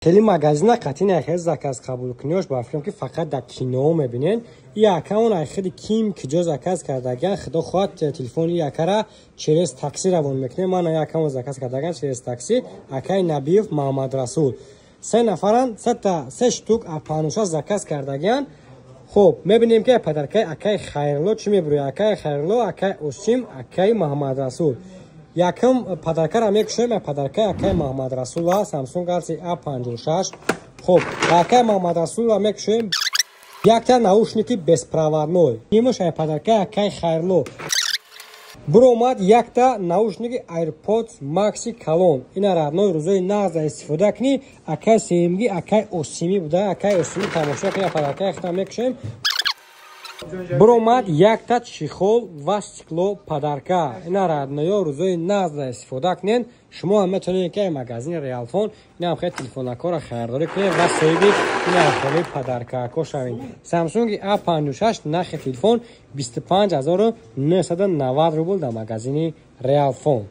Хеле магазина қатъи нахел заказ қабулкуниёш, ба фикрам, ки фақат дар кино мебинен. И акамон ай хеле ким киҷо заказ кардаган. Худо хоҳад, телефони акара через такси равон мекунем. Ман акамон заказ кардаган через такси. Акай Набиев Маҳамадрасул, се нафаран, сета се штук А56 заказ кардаган. Хуб, мебинем, ки подаркаи акай Хайрло чӣ мебурӯяд. Акай Хайрло, акай Осим, акай Маҳамадрасул. Якум подаркара мекушоем. Подаркаи акай Маҳамадрасула Samsung Galaxy A56. Хуб, акай Маҳамадрасула мекушоем, якта наушники беспроводной. Имш ай подаркаи акай Хайрло буромад, якта наушники AirPods Maxи калон. Ина, родной, рӯзои нағза истифода кунӣ. Акай сеюмги акай Осимӣ буда. Акай Осимӣ, тамошо кунӣ, подаркаи худам мекушоем. Буромад якта чехол ва стекло подарка. Ина, родной, рӯзои нағза истифода кунен. Шумо ҳам метавонед, ки магазини Реалфон инам хел телефонакҳоро харидорӣ кунед ва соҳиби ина хели подаркако шавед. Samsung A56, нархи телефон 25 990 рубл дар магазини Реалфон.